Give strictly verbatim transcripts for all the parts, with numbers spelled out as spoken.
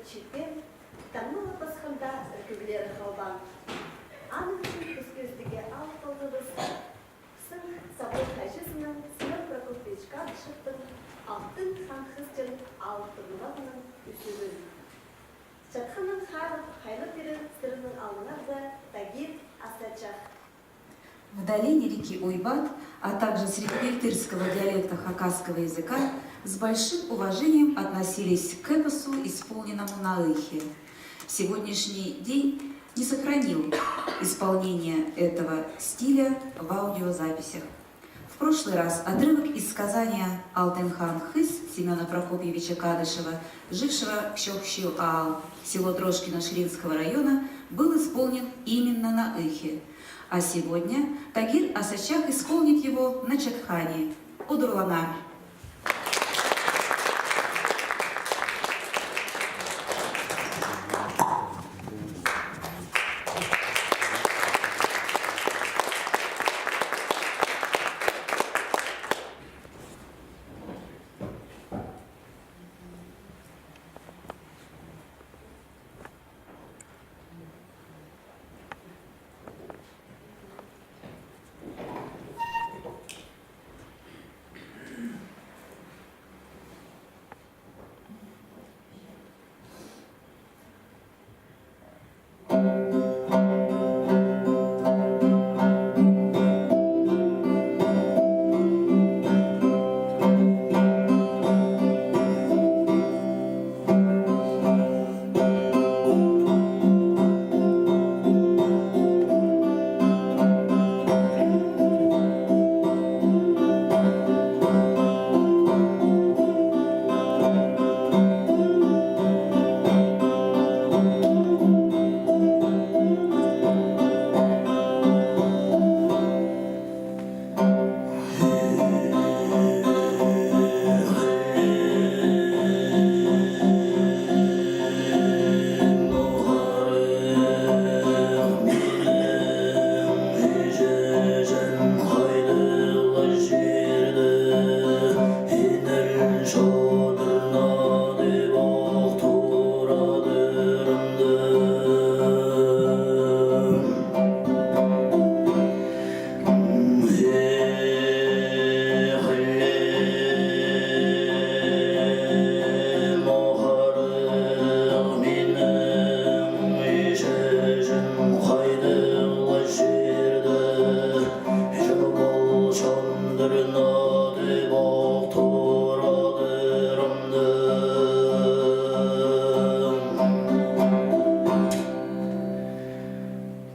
Читен, таңмалап пасханда, іркеглері халбаан. Аның ӱчӱн піс кӧзідіге алып полғабыс сың сабал хаҷызының Семён Прокопьевич Кадышевтің «Алтын хан хыс» тіп алыптығ науаның ӱзӱгін. Чатханнаң харын хайлап пирер сірернің алныңарда Тагир Асачах. В долине реки Уйбат, а также среди бельтырского диалекта хакасского языка с большим уважением относились к эпосу, исполненному на ыхе. Сегодняшний день не сохранил исполнение этого стиля в аудиозаписях. В прошлый раз отрывок из сказания «Алтын хан хыс» Семёна Прокопьевича Кадышева, жившего в Чохчы аал, село Трошкино Ширинского района, был исполнен именно на ыхе. А сегодня Тагир Асачах исполнит его на чатхане. Удурлаңар!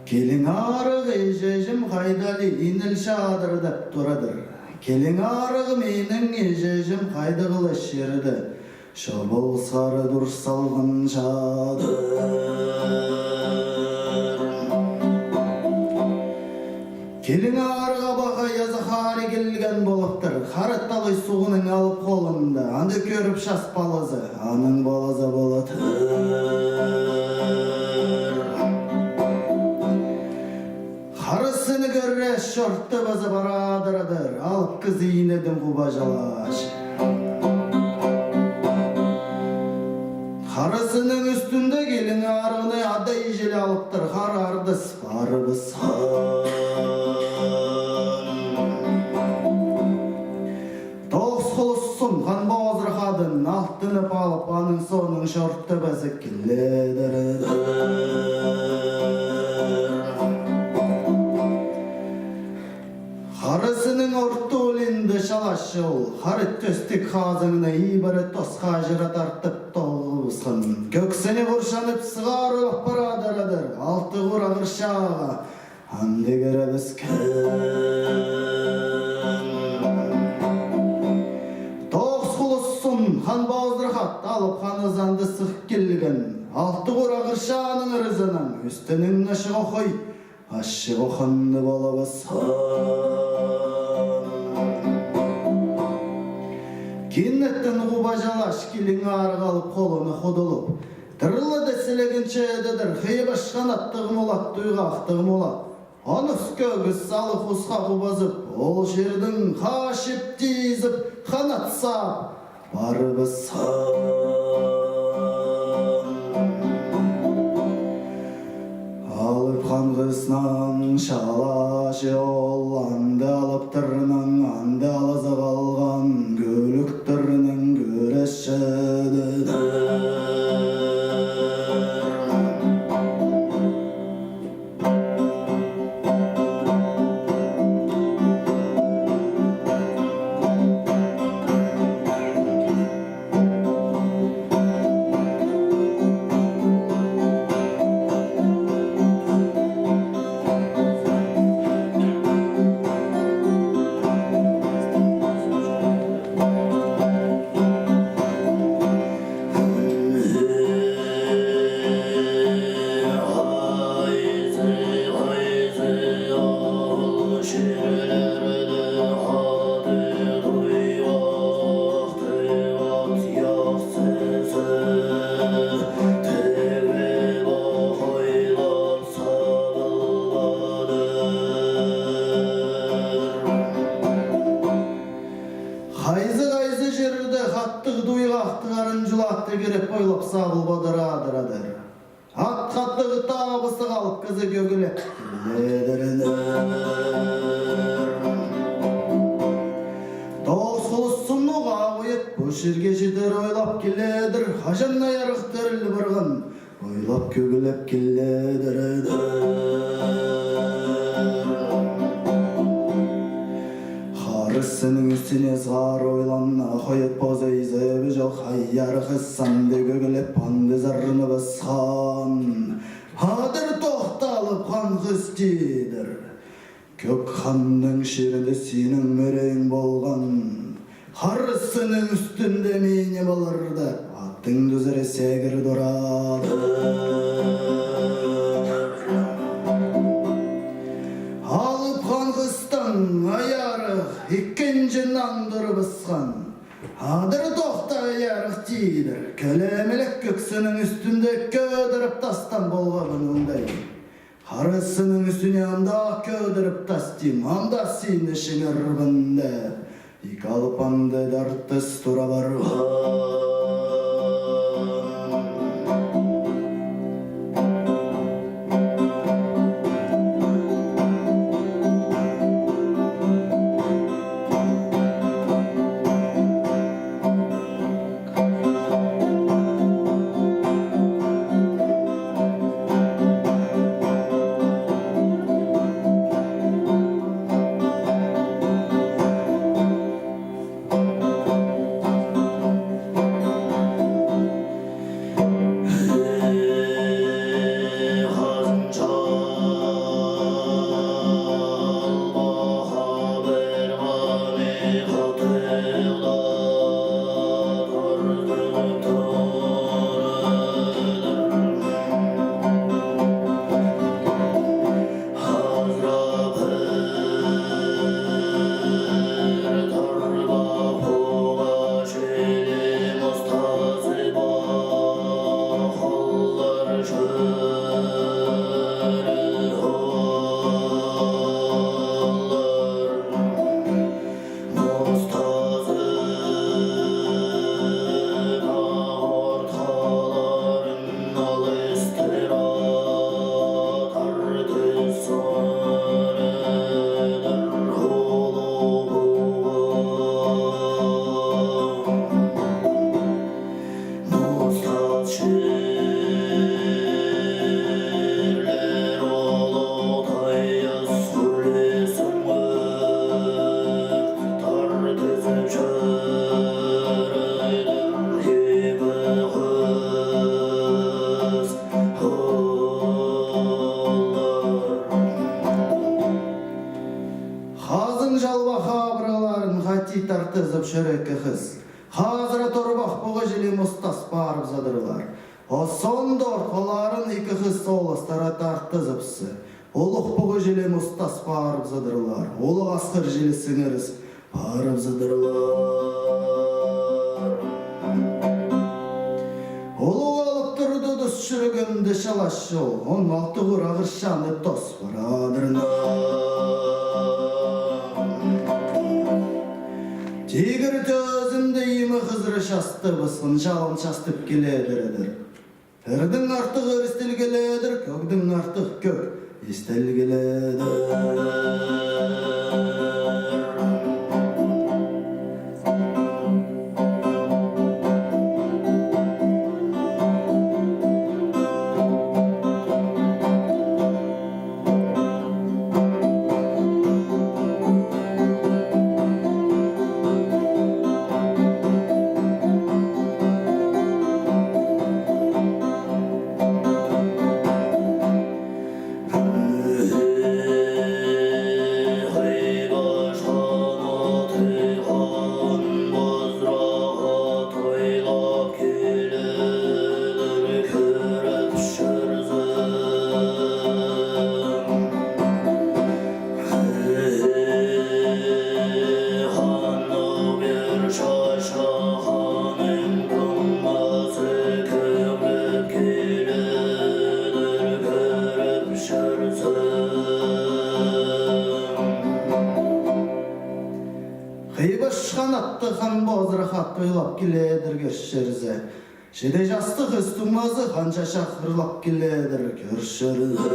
Килің арығ, іҷежім хайдағ ли, инел чадыр тіп турадыр. Килің арығ, минің іҷежім хайдағ ла чирде чобал сары тур салған чадыр. Килің арығ, абахай азахари килген полыптыр. Хара талай суғның алып холында. Аны кӧріп час палазы, аның палазы полатыр. Харасыны кӧрерге чорты паза парадырадыр, алып кізі инедең хубаҷалаҷаң. Харасының ӱстӱнде килің арығны адай чіли алыптыр, хара ардас парыбысхан. Тоғыс хулус сун хан позырах адын алтынып алып, аның соонаң чорты паза киледір. Харасының орты улинда чалас чол, хара тӧстік хазыңны ибіре тосха чыра тартып тоғыбысхан. Кӧксіне хурчанып сығарылып парадырадыр, алты хурағ ырчаа анда кірібіскен. Тоғыс хулус сун хан позырах ат алып, хан азанда сых килген. Алты хурағ ырчааның ырызынаң ӱстӱнең ачығ ох ой, ачығ ох ханны полыбысхан. Киннеттең хубаҷалаҷаң килің арығ алып холына худулып, тырла да сілегін чедедір, хыйбаш ханаттығ молат, туйғахтығ молат. Аныс кӧгіс алых усха хубазып, ол чирдең хачып тизіп, ханат саап парыбысхан. чалаачы ол, анда алыптарнаң, анда алызы халған кӱлӱктернең кӱресчедір. Хайзы-хайзы чирде хаттығ туйға ахтығ арын чулаатты киреп ойлап сабылбадыр адырадыр. Ат хаттығ табызығ алып кізі кӧглеп киледір. Тоғыс хулус сынуға ойыт пу чирге читер ойлап киледір. Хаҷан айарығ тіріл парған ойлап кӧглеп киледір. Харысының ӱстӱне сығар ойланна, хойат позы изебі чох, айарығ ис анды кӧглеп, анды сарнабысхан. Адыр тохталып, хан хыс, тидір. Кӧк ханның чирінде синің мӧреең полған. Харысының ӱстӱнде мині поларда, аттың тӱзіре сегір турадыр. Алып хан хыстаң айарығ ікінҷі наң турыбысхан. Адыр тохта, айарығ, тидір. Кӧлемелек кӧксінің ӱстӱнде кӧдіріп тастаан полғабын оңдай. Харысының ӱстӱне андағ кӧдіріп тастим, анда сині чиңербін, тіп, ікі алып анда тартыс тура парған. Хазың чалбах хабырғаларын хати тартызып чӧр ікі хыс. Хазыра торбах пуға чіли мустас парыбызадырлар. Оон дорт хыларын ікі хыс оластыра тартызыпсы. Улуғ пуға чіли мустас парыбызадырлар. Улуғ асхыр чіли сіңіріс парыбызадырлар. Улуғ алып турды тус чӱрегінде чалас чол, он алты хурағыр чаны тос парадырна. Тигір тӧзінде имі хызыра частыбысхан, чалын частып киледір. Ірдің артых ір істелгеледір, кӧгдің артых кӧг истелгіледір. Хыйбаш хан атты хан позырах ат ойлап киледір кӧрчерзе. Чиде частығ ӱс тумазы хан чачах ырлап киледір кӧрчерзе.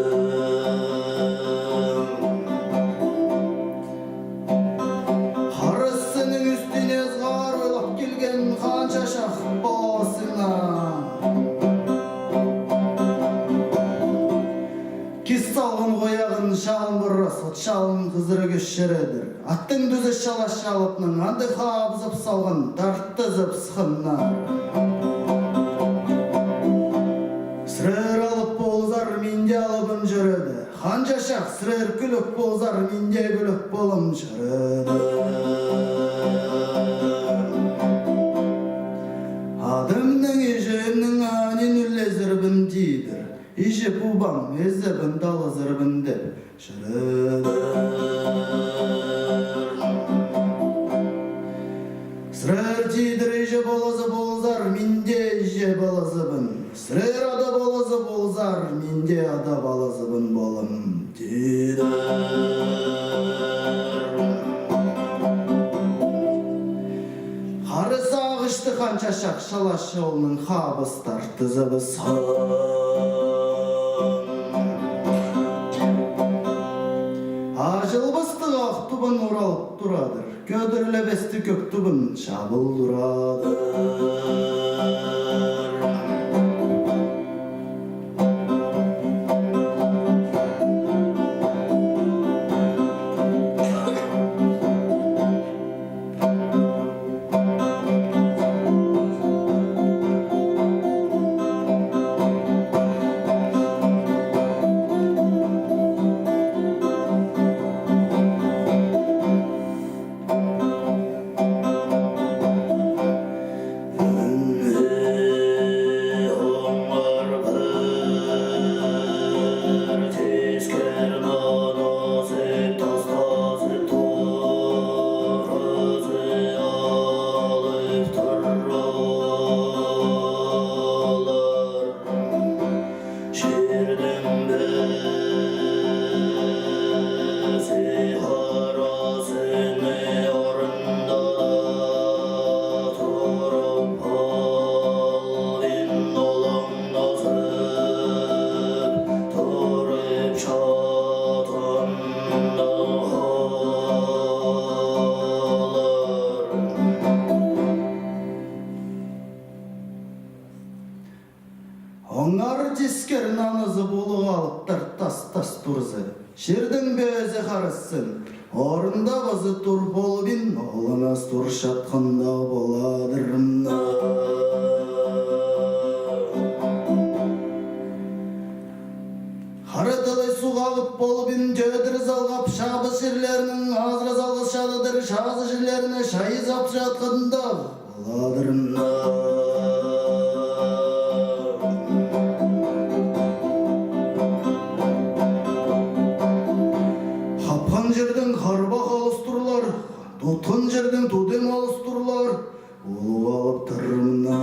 Харасының ӱстӱне ызғар ойлап килген хан чачах позына кис салған хойағын чалын пырас, от чалын хызыра кӧрчередір. Аттың тӱзі чалас чалыпнаң, андағ хабызып салған, тартызып сыхханнар. Сірер алып ползар, мин дее алыбын чӧреде. Хан чачах, сірер кӱліп ползар, мин дее кӱліп полым чӧреде. Адымның, іҷемнің анин ӱлезербін, тидір. Іҷе-пубам ізебін талазарбын тіп чӧредір. Сірер, тидір, іҷе полазы ползар, мин дее іҷе полазыбын. Сірер ада полазы ползар, мин дее ада полазыбын полым, тидір. Хара сағысты хан чачах чалас чолның хабыстар тызыбысхан. Аҷылбастығ ах тубын уралып турадыр, кӧдірілбестіг кӧк тубын чабыл турадыр. Чирдің пісі харасыны орында да турып албин, олаңназып турып чатханда халар. Оңар тискер нанызы пулуғ алыптар тас-тас турза, чирдің пісі харассын, орында пазы тур полбин, олаңнас тур чатханда поладырым на. Хара талай суғ ағып полбин, тӧдір залғап, чабыс чирлернің азыра салғас чадыдыр, чазы чирлеріне чайызап чатханда. Аладырына. Хапхан чирдең харбах алыстырлар, тутхан чирдең тудым алыстырлар, улуғ алыптарына.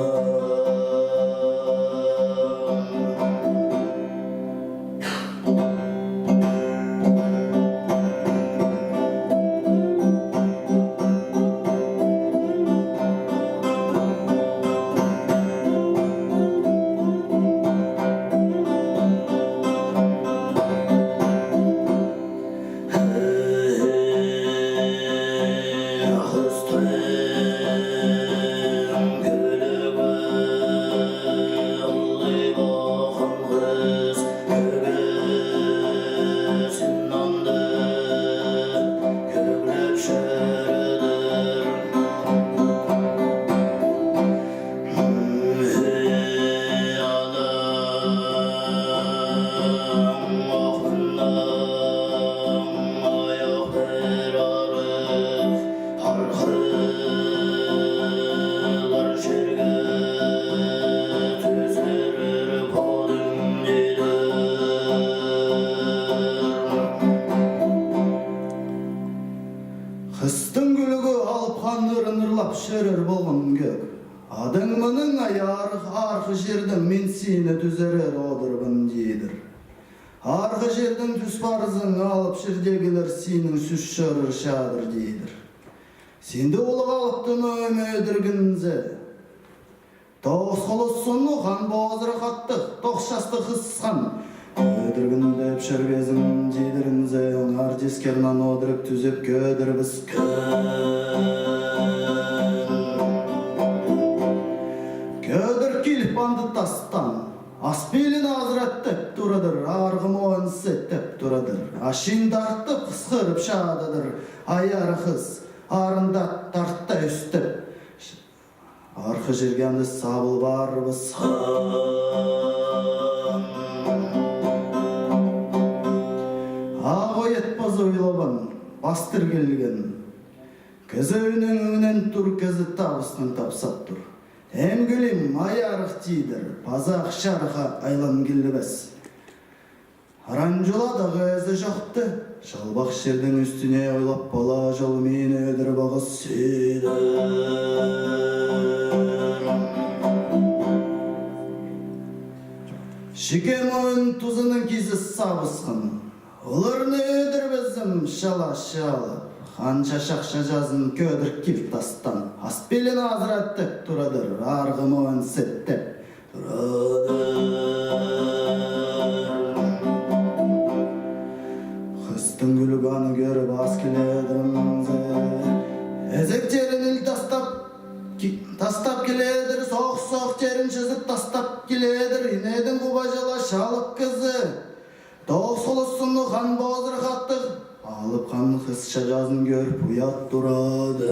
сині тӱзерер одырбын, тидір. Арғы чирдең тӱс парзаң, алып чирдегілер синің сӱс чӧрер чадыр, тидір. Синді улуғ алыптың ӧӧм ӧдіргензе, тоғыс хулас сыннығ хан позырах аттығ, тоғыс частығ хыс хан. Ӧдіргенде пічірбезің, тидірінзе, оңар тискернен одырып тӱзеп кӧдірбіс. Кӧдір киліп анды тастаан. Ас пилін азыра теп турадыр, арғы мойын сет теп турадыр. Ачин тартып, хысхырып чададыр. Айар хыс арында тарта ӧстеп. Арғы чирге анды сабыл парыбысхан. Ағаа ит паза ойлабаан, пастыр килген. Кізі ӧӧнің ӧӧнін тур, кізі табыснаң тапсап тур. Ам кӧлем, айарых, тидір, паза ах чарыхха айлан килбес. Аранҷылада ізі чохты. Чалбах чирдің ӱстӱне ойлап, пала чол мині ӧдір пағыс сӧді. Чике мойын тузының кизі сабысхан. Оларны ӧдірбезім, чала чаалап, хан чачах чаҷазын кӧдір киліп тастаан. Ас пилін азыра теп турадыр, арғы мойын сет теп турадыр. Хыстың кӱлгенін кӧріп, ас киледір мынзы. Ізектерін ил тастап, ки-, тастап киледір, соох-соох терін чызып тастап киледір. Инедең куба чала чалых кізі. Тоғыс хулас сыннығ хан позырах аттығ алып хан хыс чаҷазын кӧріп, уят турады.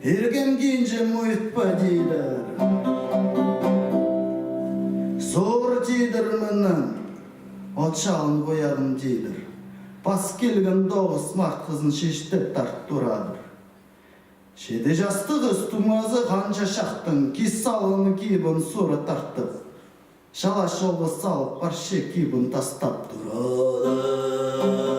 Иркем кинҷем, уйатпа, тидір. Сор, тидір, мыннаң. От чалын хойадым, тидір. Пас килген тоғыс март хызын чиштеп тарт турадыр. Чиді частығ ӧс туңмазы хан чачахтың кис салғаны кибін сура тартып, чала чолғы салып, парча кибін тастап турады.